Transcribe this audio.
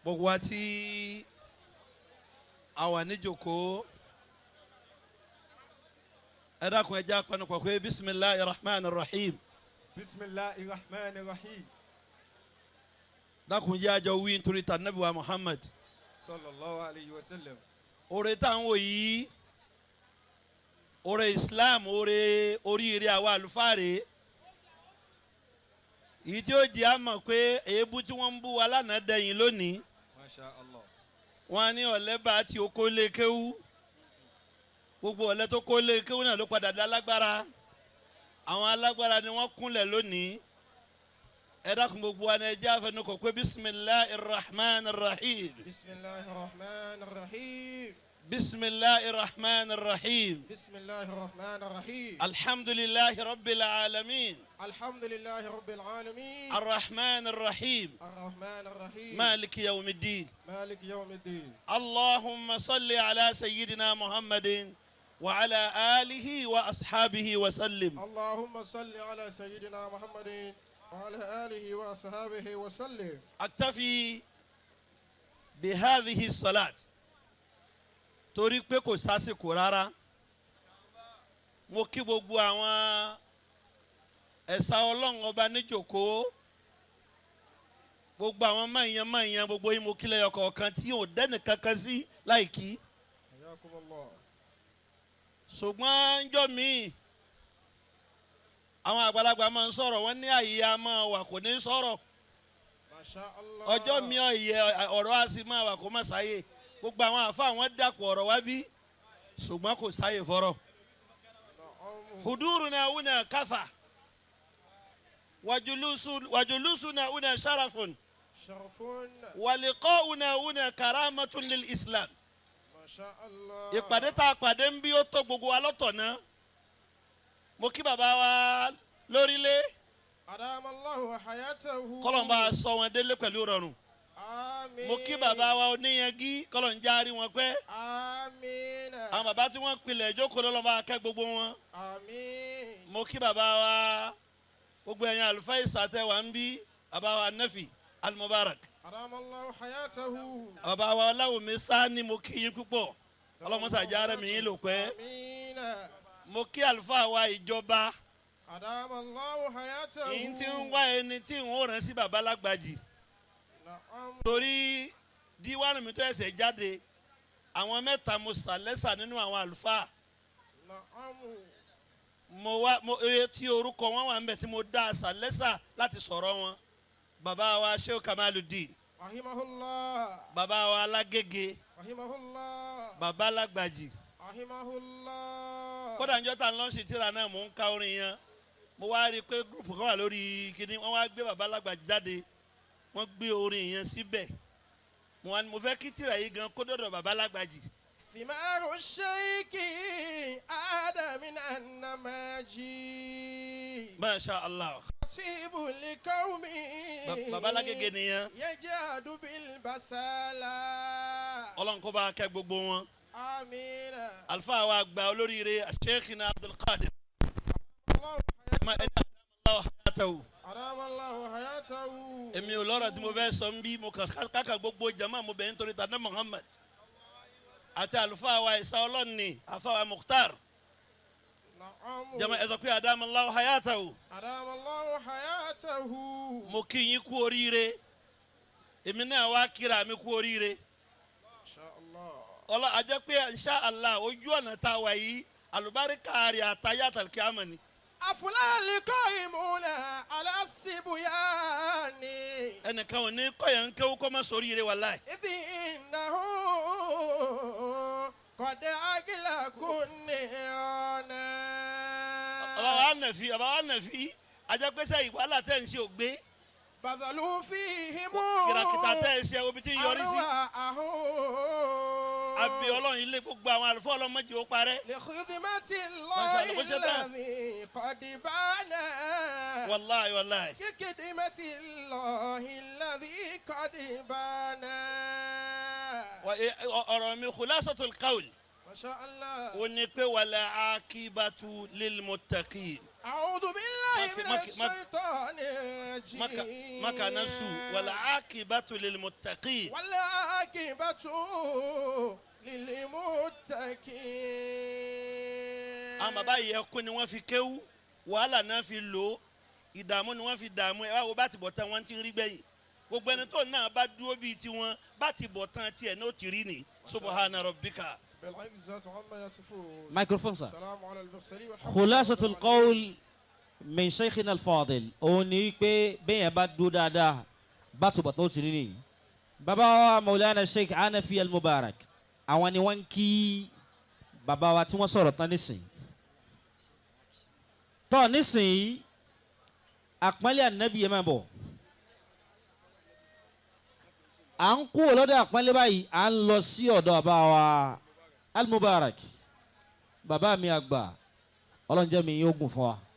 Gbogbo wa tí a wà níjókòó, ẹ dákun, ẹ jẹ́ apanupọ̀ pé bisimilahi rahman rahim. Bisimilahi rahman rahim. Dákun, jẹ́ àjọ wí nítorí ta nabi wa Muhammad. Sallallahu alayhi wa sallam. Oore táwọn wò yìí, oore Islam, oore oríire àwa àlùfáà rèé yìí tí ó jẹ́ àmọ̀ pé èébú tí wọ́n ń bú wa lánàá dẹ̀yìn lónìí. Masha Allah. Wọ́n á ní ọ̀lẹ́ bá tí o kó lé kéwú, gbogbo ọ̀lẹ́ tó kó lé kéwú náà ló padà dá lágbára. Àwọn alágbára ni wọ́n kúnlẹ̀ lónìí. Ẹ dákun, gbogbo wa ni ẹ jẹ́ àfẹnukọ̀ pé bisimilahi rahman rahim. بسم الله الرحمن الرحيم. Bisimilahi rahman rahim. بسم الله الرحمن الرحيم. Alhamdulilahi rabbil alamin. الحمد لله رب العالمين. Arrahman rahim. الرحمن الرحيم. Maliki yawmiddin. مالك يوم الدين. اللهم صل على سيدنا محمد وعلى آله وأصحابه وسلم. اللهم صل على سيدنا محمد وعلى آله وأصحابه وسلم. أكتفي بهذه الصلاة torí pé kò sásìkò rárá. Mo kí gbogbo àwọn ẹ̀sà Ọlọ́run Ọba níjòkóó, gbogbo àwọn máyyan máyyan, gbogbo yín mo kí lẹ́yọ kọ̀ọ̀kan tí ò dẹ́nì kankan sí láì kí. حياكم الله. Ṣùgbọ́n njọ́ míì, àwọn àgbàlagbà máa ń sọ̀rọ̀, wọ́n ní àyè a máa wà kò ní sọ̀rọ̀. ما شاء الله. Ọjọ́ mi ọ̀yẹ ọ̀rọ̀ á sì máa wà kó má sáyè. Gbogbo àwọn àfa àwọn dàpọ̀ ọ̀rọ̀ wá bí, ṣùgbọ́n kò sáyè fọ́rọ̀. نعم. حضورنا هنا كفى وجلوسنا هنا شرف. شرف. ولقاؤنا هنا كرامة للإسلام. ما شاء الله. Ìpàdé tá a pàdé ń bí ó tó gbogbo wa lọ́tọ̀ náà. Mo kí bàbá wa lórílẹ̀. أدام الله حياته. Kọ́lọ́n bá sọ wọn délé pẹ̀lú rọrùn. آمين. Mo kí bàbá wa oníyanjú, kọ́lọ́n járí wọn pẹ́. آمين. Àwọn bàbá tí wọ́n pilẹ̀ ìjókòó, lọ́lọ́n bá kẹ́ gbogbo wọn. آمين. Mo kí bàbá wa, gbogbo ẹ̀yin àlùfáà ìsàtẹ̀ wà ń bí, bàbá wa Nafi Al-Mubarak. أدام الله حياته. Bàbá wa Ọláwùmí Sáni, mo kí yín púpọ̀, ọlọ́mọsàjà rẹ̀ mi yín lò pẹ́. آمين. Mo kí àlùfáà wa ìjọba. أدام الله حياته. Yìí tí ń wá ẹni tí ń rán sí bàbá lágbàjì. نعم. Torí díwánu mi tó ẹsẹ̀ jáde, àwọn mẹ́ta mo sàlẹ́sà nínú àwọn àlùfáà. نعم. Mo wá mo eye tí orúkọ wọn wà ń bẹ tí mo dá sàlẹ́sà láti sọ̀rọ̀ wọn: bàbá wa Sheikh Kamaludin, رحمه الله. bàbá wa Alágége, رحمه الله. bàbá lágbàjì. رحمه الله. Kódà njọ́ tá ń lọ sí tíra náà, mò ń ka orin yẹn, mo wá rí i pé group kan wà lórí kíní, wọ́n wá gbé bàbá lágbàjì jáde, wọ́n gbé orin yẹn síbẹ̀. Mo wá ní mo fẹ́ kí tíra yìí gan kó dọ̀dọ̀ bàbá lágbàjì. ثمار الشيك عاد من النماجي. Masha Allah. خطيب لقوم. Bàbá lágége nìyẹn. يجاد بالبسالة. Ọlọ́run kó bá kẹ́ gbogbo wọn. آمين. Àlùfáà wa gba olóríire, Sheikhina Abdulkadir. الله Ma ẹni Allahu hayatahu. أدام الله حياته. Èmi ò lọ́rọ̀ tí mo fẹ́ sọ ń bí. Mo kàn káka gbogbo jama, mo bẹ̀ nítorí tàdé Muhammad àti àlùfáà wa ìsá ọlọ́ọ̀ni, àfáà wa Mukhtar. نعم. Jama, ẹ sọ pé أدام الله حياته. أدام الله حياته. Mo kí yín kú oríire, èmi náà wá kíra mi kú oríire. ما شاء الله. Ọlọ́ àjẹ́ pé insha Allah, ojú ọ̀nà tá a wà yìí, àlùbáríkà rẹ̀ àtayé àtàlùkíyàmọ̀ ni. أفلا القائمون على الصبيان. Ẹnìkan ò ní kọ́yàn ń kéwú kọ́ mọ́ sóríire, wàláì. إذ إنه قد أغلقوا النيران. Bàbá wa nàfi, bàbá wa nàfi, àjẹpẹ́sẹ̀ ìwàhálà tẹ̀ ń ṣe ògbé. بذلوا فيهم Kìràkìtà tẹ̀ ń ṣe, omi tí ń yọrí sí. أرواحهم. Àbí Ọlọ́run, ilé gbogbo àwọn àlùfáà, ọlọ́mọdé ó parẹ́. لخدمة ما شاء الله الله، bó ṣe tán. الذي قد بنى. Wàláì, wàláì. لخدمة الله الذي قد بنى. Ọ̀rọ̀ mi، خلاصة القول، ما شاء الله. ó ní pé والعاقبة للمتقين. أعوذ بالله من الشيطان الرجيم. Maka nasu wal aqibatu lil muttaqin. والعاقبة للمتقين. Àwọn bàbá yìí, ẹkún ni wọ́n fi kéwú, wàhálà náà fi lò ó, ìdààmú ni wọ́n fi dààmú. Ẹ wá wo bá ti bọ̀ tán wọ́n ti ń rí gbẹ̀yìn. Gbogbo ẹni tó náà bá dúró bíi tiwọn, bá ti bọ̀ tán tiẹ̀ ní ó ti rí ni. Subhana rabbika. بالعزة عما يصفون. Microphone, sir. سلام على المرسلين والحمد خلاصة لله. القول من شيخنا الفاضل òun ni pé bẹ́ẹ̀ yẹn bá dúró dáadáa, bá túbọ̀ tó ti rí nìyí. Bàbá wa Maulana Sheikh Anafi Al-Mubarak, àwọn ni wọ́n ń kí bàbá wa tí wọ́n sọ̀rọ̀ tán nísìnyí. Tọ́ nísìnyí, àpọ́nlé ànábì yẹn máa bọ̀. À ń kú lọ́dọ̀ àpọ́nlé báyìí, à ń lọ sí ọ̀dọ̀ bàbá wa Al-Mubarak, bàbá mi àgbà. Ọlọ́njẹ́ mi yóò gùn fún wa.